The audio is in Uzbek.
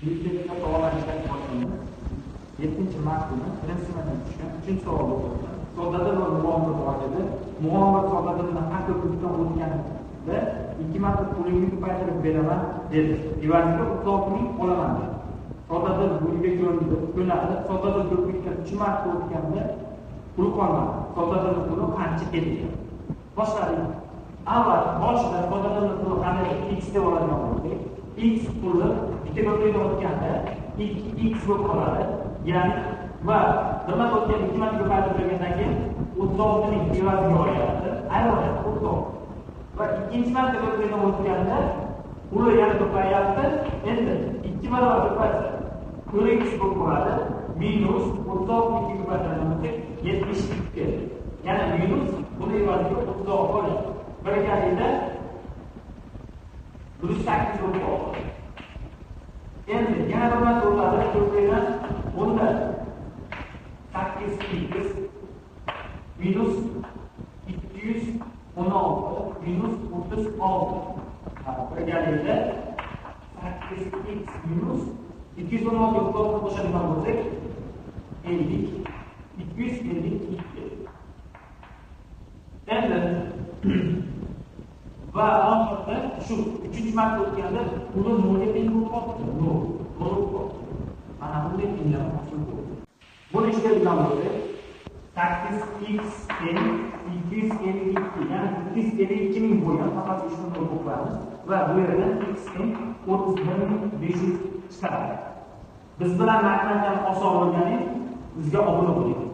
Litseyda savollarini boshlaymiz. 7-mart kuni birinchi sinfdan tushgan 3-savol bo'ldi. Soddadil va mug'ombir bor edi. Mug'ombir soddadilni har ko'prikdan o'tganda 2 marta pulingni ko'paytirib beraman dedi. Evaziga 36 ming olaman dedi. Soddadil bunga ko'ndi, ko'nadi. Soddadil ko'prikdan 3 marta o'tganda pul qolmadi. Soddadilning puli qancha edi? Boshladik. Avval boshida soddadilning puli qanday x deb oladigan bo'lsak, x puli bitta ko'prikdan o'tganda 2x bo'lib qoladi. Ya'ni va bir marta o'tganda 2 marta ko'paytirib bergandan keyin 36 ming evaziga olyapti. Ayryapti 36. Va ikkinchi marta ko'prikdan o'tganda puli yana ko'payyapti. Endi 2 barobar ko'paysa 4x bo'lib qoladi. Minus 36 2 ko'paytirgan bo'lsak 72. Yana minus buni evaziga 36 olyapti. Birgalikda 108 bo'lib qoladi. Endi yana bir marta o'tadi ko'prikdan. Bunda 8x minus 216 minus 36. Birgalikda 8x minus 216 36 qo'shadigan bo'lsak 50 252. Endi va oxirida shu 3-marta o'tganda puli nolga teng bo'lib qoldi. Nol bo'lib qoldi. Mana bunday tenglama hosil bo'ldi. Buni ishlaydigan bo'lsak 8x teng 252, ya'ni 252 ming bo'lgan, faqat 3 nol qo'yib qo'yamiz va bu yerdan x teng 31500 chiqadi. Biz bilan matematikani oson o'rganing, bizga obuna bo'ling.